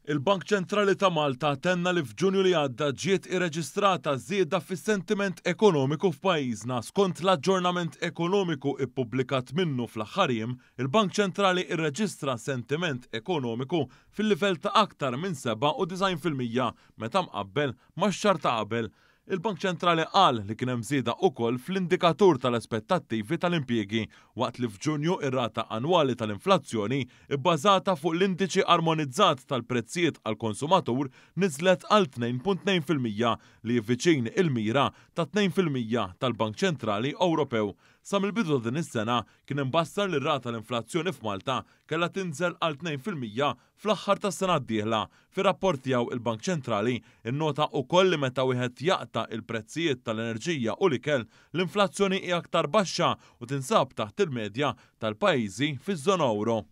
Il-Bank Ċentrali ta' Malta tenna li f'Ġunju li għadda ġiet irreġistrata żieda fis-sentiment ekonomiku f'pajjiżna. Skont l-aġġornament ekonomiku ippubblikat minnu fl-aħħar jiem, il-Bank Ċentrali rreġistra sentiment ekonomiku fil-livell ta' aktar minn 97% meta mqabbel max-xahar ta' qabel. Il-Bank Ċentrali qal li kien hemm żieda ukoll fl-indikatur tal-aspettattivi tal-impjiegi waqt li f'Ġunju ir-rata annwali tal-inflazzjoni bbażata fuq l-indiċi armonizzat tal-prezzijiet għall-konsumatur niżlet għal 2.2% li hi viċin il-mira ta' 2% tal-Bank Ċentrali Ewropew. Sa mill-bidu ta' din is-sena kien imbassar li r-rata tal-inflazzjoni f'Malta kellha tinżel għal 2% fl-aħħar tas-sena d-dieħla. Fir-rapport tiegħu il-Bank Ċentrali nnota ukoll li meta wieħed jaqta' il-prezzijiet tal-enerġija u l-ikel, l-inflazzjoni hi aktar baxxa u tinsab taħt il-medja tal-pajjiżi fiż-żona ewro.